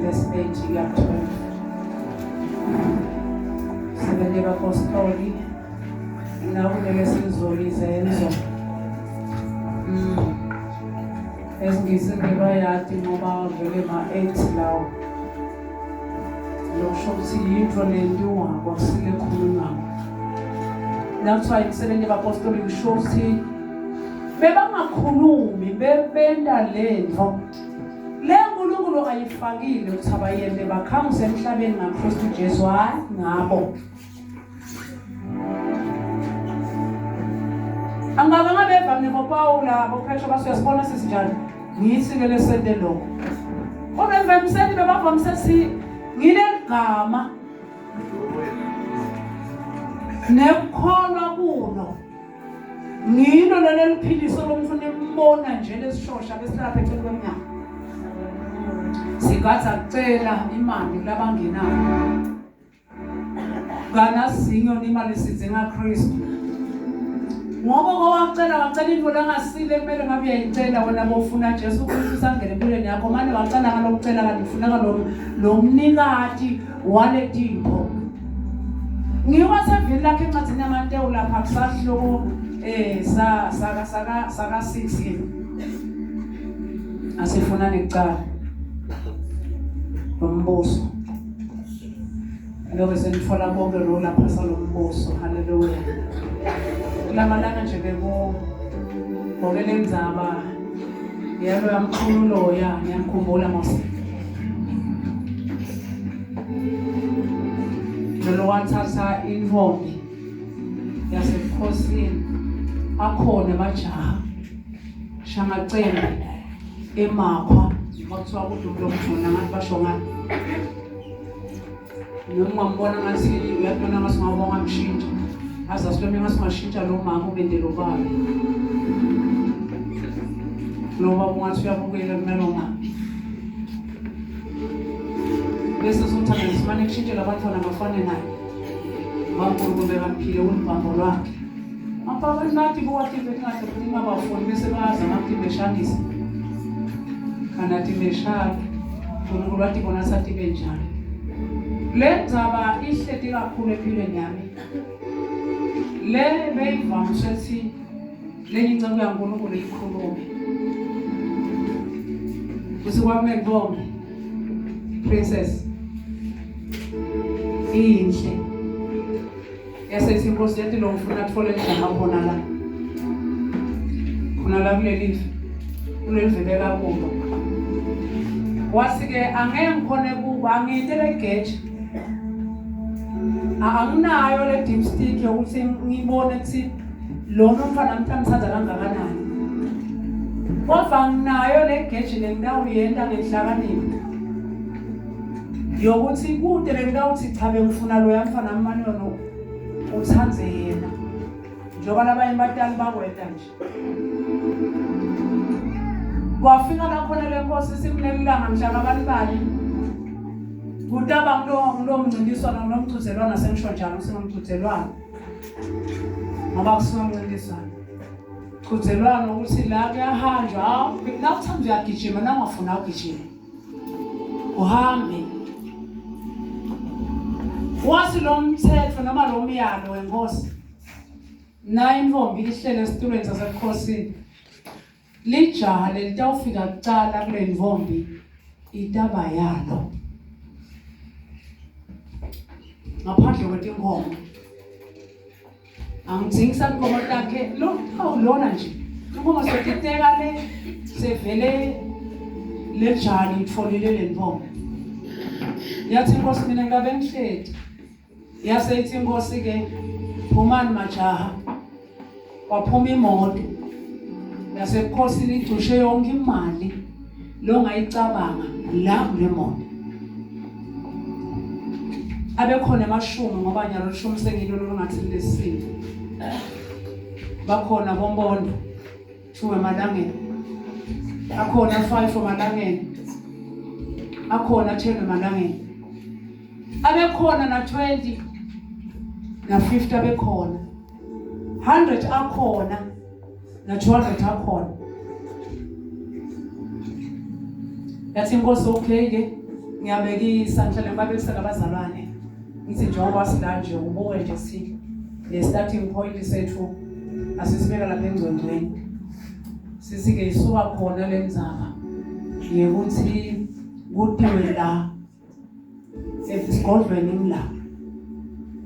verse 8 kuya 12. Sebente bapostoli nakulele sizoli izenzo. EsiNgisini bayati ngoba vele ma-8 lawo. Lokusho ukuthi yintfo lentiwako akusile khulunywako. Nakuthiwa imisebenzi yabapostoli kusho ukuthi bebangakhulumi bebenta lentfo le nkulunkulu ayifakile ukuthi abayente bakhangise emhlabeni ngakristu jesu hhayi ngabo Angaba ngabeva mina boPawula boPetro basuyasibona sesinjani ngithi ke lesente lokho kodwa emvamiseni bebavamise si ngineligama nekukholwa kulo ngilo leli liphiliso lomfuna nimbona nje lesishosha besilapha eceleni kwemnyango sigadza kucela imali kulabangenayo Kana sinyo nimali sidzinga Kristu. Ngoba kowacela wacela into langasile kumele ngabe uyayicela wena bofuna Jesu Kristu sangene empilweni yakho mane wacela ngalokucela kanti kufuneka lo lo mnikati waletipho. Ngiwasevini lakhe encwadini yaMatewu lapha kusahluko eh sa saka saka saka 6 yini. Asifuna nekucala. Lombuso. Lobe senitfola konke lo lapha salombuso. Haleluya. Kulamalanga nje beku ngoke lendzaba yalo yamkhulu loya ngiyamkhumbula Mose. Lolo wathatha intfombi yasebukhosini akhona emajaha shangacembe emakhwa kwakuthiwa kudume lomjona ngathi basho ngani noma ungambona ngathi uyabona ngathi ungabonga mshintsha aze asilome ngathi ungashintsha lo mama ubende lo baba lo baba ungathi uyabukela kunalo mama bese sothanda simane kushintshela abantwana bafane naye ngoba uNkulunkulu bekamphile ulubambo lwakhe Apha nathi kuwative tingathi futhi ngabafuni bese bayazama ukuthi beshanise kana timeshana uNkulunkulu wathi bona sathi benjani le ndzaba ihleti kakhulu empilweni yami le beyivamise ukuthi lenye inceku yaNkulunkulu ikhulume kuthi kwakunentombi princess inhle Yasethi inkosi yathi lo ngifuna athole ligama khona la. Khona la kuleli live. Kuleli live bekakulo. Wathi ke angeke ngikhone kuba angiyite le geje. Anginayo le dipstick yokuthi ngibone ukuthi lona umfana ngimthanda kangakanani. Kodwa nginayo le geje lengitawuyenta ngenhlakanipho. Yokuthi kude bengitawuthi cha bengifuna loya mfana mane yona uthande yena. Njengoba labanye batali bakwenta nje. Kwafika la khona le nkosi sikulelilanga mhla kabalibali. Kutaba kulo kulo mncintiswano lo mqhudelwano sengisho njalo singumqhudelwano. Ngoba kusuka mncintiswano. Qhudelwano ukuthi la kuyahanjwa, hawu nawuthanda uyagijima nawungafuni awugijima. Uhambe. Wathi lo mthetho noma lo myalo wenkosi nayi intombi ihlele esitulweni sasebukhosini lijaha lelitawufika kucala kule ntombi itaba yalo ngaphandle kwetinkomo Angidingi sankomo takhe lo awu lona nje inkomo sotiteka le sevele lejali itfolile le ntombi yathi inkosi mina ngabe ngihleti yase ithi inkosi ke phumani majaha kwaphuma imoto yasebukhosini igcushe yonke imali longayicabanga la kule moto abekhona emashumi ngoba nyalo lishumi sengilo olungathi lesile bakhona bombondo 2 emalangeni akhona 5 emalangeni akhona 10 emalangeni abekhona na 20 na 50 abekhona 100 akhona na 200 akhona yathi inkosi okay ke. Ngiyabekisa ngihlale ngibabekisela abazalwane. Ngithi njengoba sila nje ubuke nje si le starting point sethu asisibeka lapha engcwengcweni. Sisi ke isuka khona le ndzaba yekuthi kutiwe la esigodlweni ngila.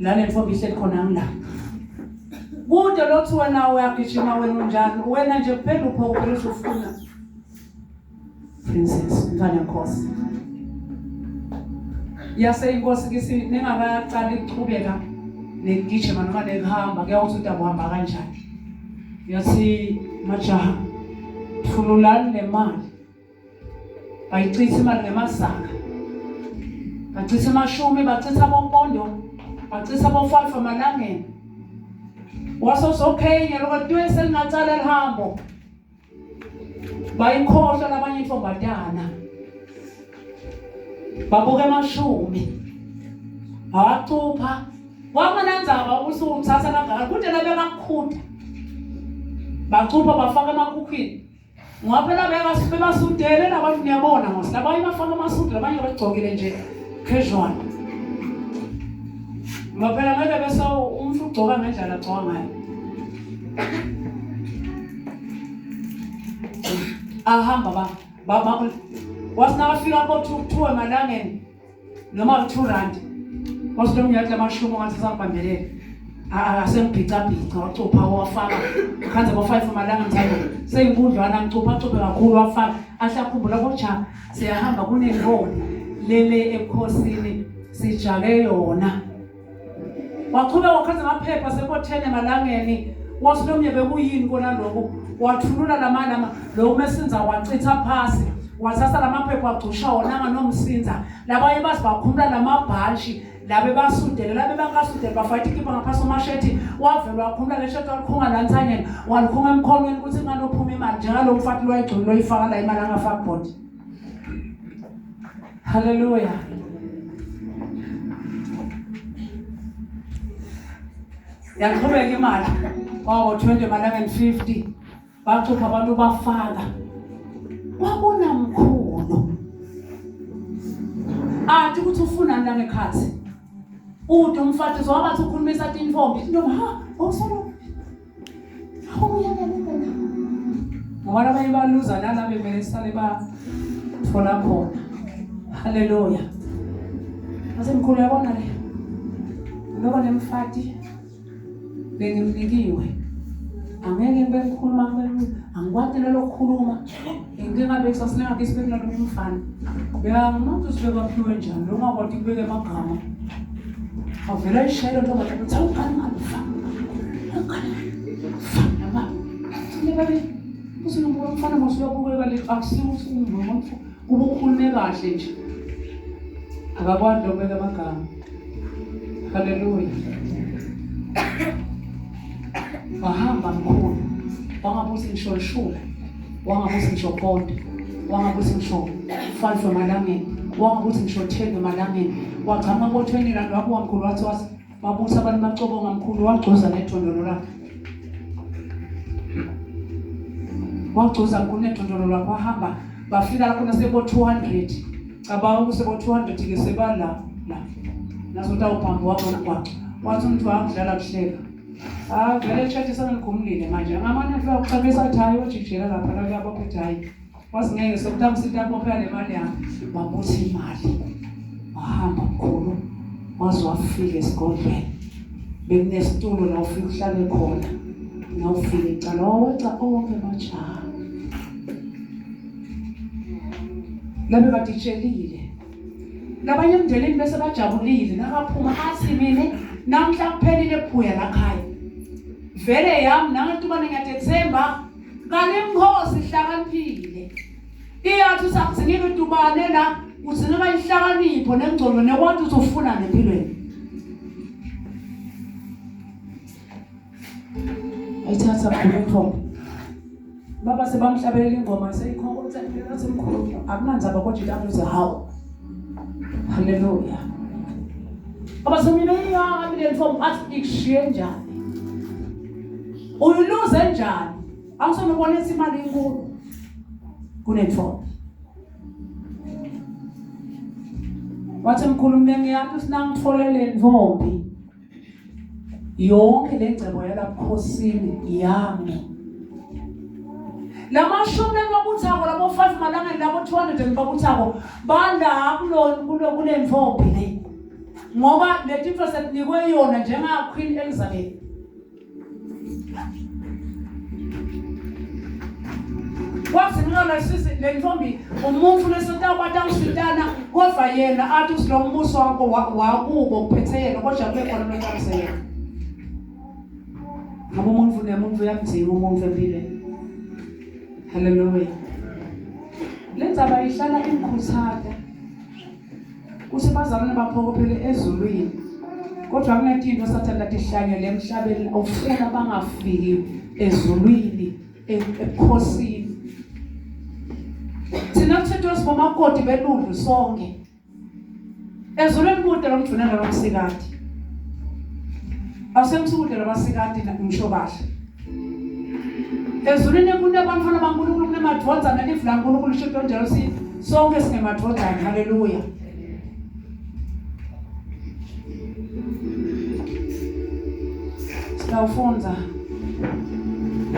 La le ntombi ihleli khona ngila. Kude lothi wena uyagijima wena unjani wena nje kuphela uphokopela usufuna Princess mntwana nkosi yase inkosi kisi ningakaqali ukuchubeka nekugijima noma nekuhamba kuyawuthi udaba uhamba kanjani yathi majaha thululani le mali bayichitha imali ngemasaka bachitha amashumi bachitha abompondo bachitha abo-five emalangeni wasosophenya lokho selingacala lihambo bayikhohlwa labanye intombazana babuka emashumi awacupha kwakunandzaba ukuthi uthatha kangaka kude labekakukhuda bacupha bafaka emakhukhwini ngoba phela bebasudele labantu niyabona ngos labanye bafaka amasudu labanye bagcokile nje casual ngoba phela ngeke bese umuntu ugcoka ngendlela agcoka ngayo ahamba ba baba wathi nakafika ko 2 emalangeni noma 2 rand wathi lo mnyaka lamashumi ngathi sangibambelela asengibhicabhica wacupha wafaka khanze bo 5 emalangeni mthando seyinkundlwana ngicupha cuphe kakhulu wafaka ahle akhumbula kocha siyahamba kunentombi lele ebukhosini sijake yona Waqhubeka wakhaza amaphepha sebothene emalangeni wathi lomnye bekuyini kona lokhu wathulula lamalama lo mesinza wachitha phasi wathatha lamaphepha wagcusha wona nganomsinza labanye bazi bakhumula lamabhantshi labe basudele labe bangasudele bafayitha ikhipha ngaphasi umashethi wavele wakhumula le shethi walikhunga la ntsanyeni walikhunga emkhonweni ukuthi inganophuma imali njengalo mfati lwayigcuni loyifaka la imali angafaki bhodi Haleluya. Yaqhubeka imali. Kwawo 20 malangeni 50 bacupha abantu bafaka. Wabona mkhulu. Athi ukuthi ufunani la ngekhathi. Ude umfati wabathi ukhulumisa tintombi. Intombi ha, awusolo Ngoba labanye baluza nala bemele sale bathola khona. Haleluya. Mase mkhulu uyabona le. Loba nemfati bengimnikiwe. Angeke ngibe ngikhuluma ngibe angikwati lelo kukhuluma. Inkinga bekusasineka ke sibeke nalomunye umfana. Beka ngumuntu sibeke aphiwe njani lo ungakwati kubeka emagama. Avela ishayela ntombazane uthi awugani ngafa. Awugani fa noma. Thina babe usunombuka umfana mos uyabukeka le akusiwo ukuthi ungumuntu kuba ukhulume kahle nje. Akakwandi lokubeka amagama. Haleluya. Wahamba mkhulu. Wangabuthi ngisho lishumi. Wangabuthi ngisho konke. Wangabuthi ngisho 5 emalangeni. Wangabuthi ngisho 10 emalangeni. Wachama ko 20 rand wabuka mkhulu wathi wathi babusa abantu bacobonga mkhulu wagcoza nethondolo lakhe. Wagcoza mkhulu nethondolo lakhe wahamba bafika lapho nasebo 200. Cabanga ukuthi sebo 200 ke sebala la. Naso utawubhamba wabo umgwaqo. Wathi umuntu wakudlala kuhleka. Ah vele church sengikhumulile manje. Ngamane ngifika kuxabisa athi hayi ojijela lapha la kuyabopha ethi hayi. Wazi ngeke sokuthi amsita le mali yami. Wabutha imali. Wahamba mkhulu. Waze wafika esigodlweni. Bekunesitulo la ufika uhlale khona. Na ufika icala waweca onke majaha. Labe baditshelile. Labanye emndenini bese bajabulile nakaphuma athi mina namhla kuphelile phuya la khaya. Vele yami nangatubane ngiyadethemba kanti imkhosi ihlakaniphile. Iyathi usakudzinga itubane la udzinga inhlakanipho nengcondo nekwathi uthi ufuna nempilweni. Ayithatha mkhulu intombi. Baba sebamhlabelela ingoma seyikhonkontsa athi mkhulu akunandzaba kodwa into uze hawu. Haleluya. Baba semina iyami le ntombi athi ikushiye njani? Uyiluze njani? Angisona ubona imali inkulu kunentombi. Wathi mkhulu mina ngiyathi ukuthi nangithole le ntombi yonke le ngcebo yalabukhosini yami. Lamashumi lamabuthako labo 5 malangeni labo 200 babuthako bala kulo kulo kule ntombi le. Ngoba letinto setinikwe yona njenga Queen Elizabeth. Kwathi ngiyona sisi le ntombi umuntu lesotawubata usitana kodwa yena athi usilombuso wakho wakubo kuphethe yena kodwa kube khona loqalise yena. Ngoba umuntu nemuntu uyamdinga umuntu empilweni. Hallelujah. Le ndzaba ihlala ingikhuthaza. Kuthi bazalwane baphokophele ezulwini. Kodwa kunetinto sathane latihlanyele emhlabeni ufuna bangafiki ezulwini ebukhosini. Thina kuthiwa sibomakoti beludlu sonke. Ezulwini kude lomdvuna nalomsikati. Asemsukude labasikati ngisho kahle. Ezulwini kunebantfwana baNkulunkulu kunemadvodzana livi laNkulunkulu lisho njalo si sonke singemadvodzana haleluya. Sitawufundza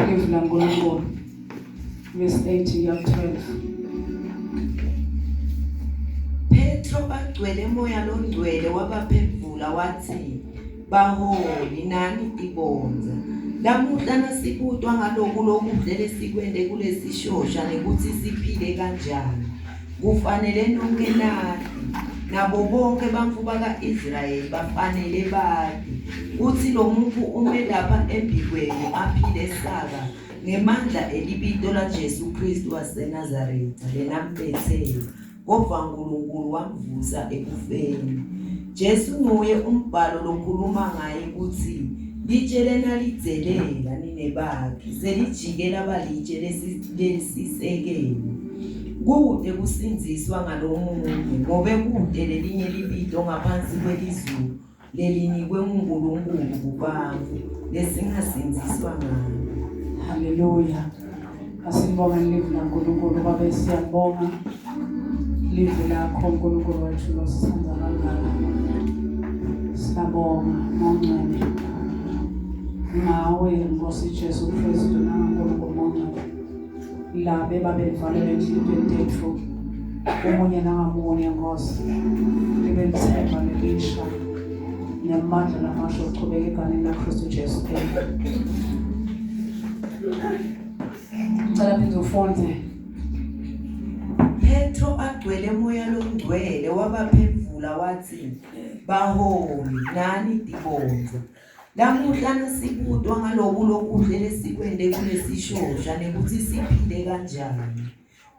livi laNkulunkulu verse 8 kuya 12. Petro agcwele moya longcwele wabaphendvula watsi Baholi nani tibondza. Lamuhla nasibutwa ngaloku lokuhle lesikwente kulesishosha nekutsi siphile kanjani. Kufanele nonkhe nati, nabo bonkhe bantfu baka-Israyeli bafanele bati kutsi lomuntfu ume lapha embikwenu aphile saka ngemandla elibito laJesu Khristu waseNazaretha lenambetsela. Kodvwa Nkulunkulu wamvusa ekufeni. Jesu nguye umbhalo lokhuluma ngaye kutsi litje lenalidzelela nine bakhi selijike laba litje lesisekelo. Kute kusindziswa ngalomunye ngobe kute lelinye libito ngaphansi kwelizulu lelinikwe nguNkulunkulu kubantfu lesingasindziswa ngalo. Haleluya. Asibonge livi laNkulunkulu babe siyabonga livi lakho uNkulunkulu wethu losithanda kangaka. Siyabonga mongcwele ngawe Nkosi Jesu Kristu nangaNkulunkulu mongcwele labe babelivalele enhlitiyweni tetfu omunye nangamunye Nkosi libe lithemba lelisha nemandla lamasha okuchubeka egameni laKristu Jesu. Amen. Ngicela phinde ufunde. Petro agcwele moya longcwele wabaphendvula watsi, Baholi nani tibondza, Lamuhla nasibutwa ngaloku lokuhle lesikwente kulesishosha nekutsi siphile kanjani.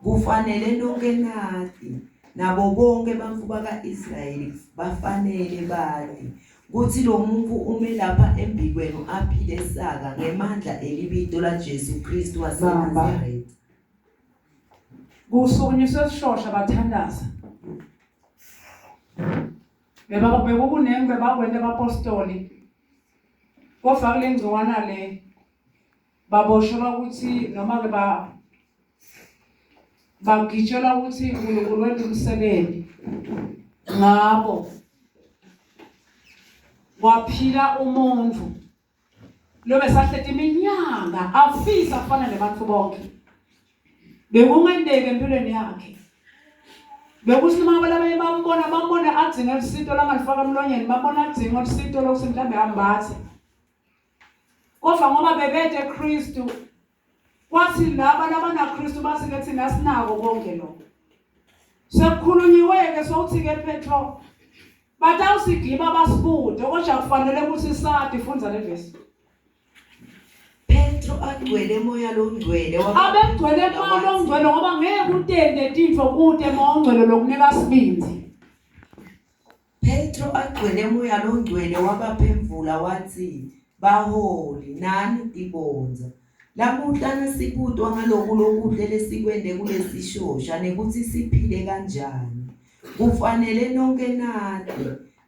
Kufanele nonke nati, nabo bonkhe bantfu baka-Israyeli bafanele bati, kutsi lomuntfu ume lapha embikwenu aphile saka ngemandla elibito laJesu Khristu waseNazaretha. Kusukunyiswe sishosha bathandaza. Bekukunengi bebakwenta abapostoli. Kodvwa kule ngciwana le baboshelwa ukuthi noma ke ba bagitshelwa ukuthi uNkulunkulu wenta umsebenzi ngabo waphila umuntu lobe sahleti iminyaka afisa afana nebantu bonke bekungenteki empilweni yakhe bekuthi noma abantu abanye bambona bambona adzinga lusito langalifaka emlonyeni bambona adzinga lusito lokuthi mhlawumbe ambathe kodwa ngoba bebete Kristu Kwathi laba labanaKristu bathi ke thina sinako konke lokho. Sekukhulunyiwe ke sowuthi ke Petro batawusigiba basibude kodwa kufanele ukuthi sati fundza le verse. Petro agcwele moya longcwele abegcwele moya longcwele ngoba ngeke utende tintfo kute moya ongcwele lokunika sibindzi. Petro agcwele moya longcwele wabaphendvula watsi, Baholi, nani tibondza, lamuhla nasibutwa ngaloku lokuhle lesikwente kulesishosha nekutsi siphile kanjani, kufanele nonkhe nati,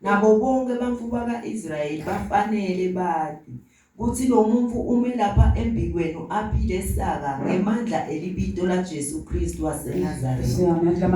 nabo bonkhe bantfu baka-Israyeli bafanele bati, kutsi lomuntfu ume lapha embikwenu aphile saka ngemandla elibito laJesu Khristu waseNazaretha.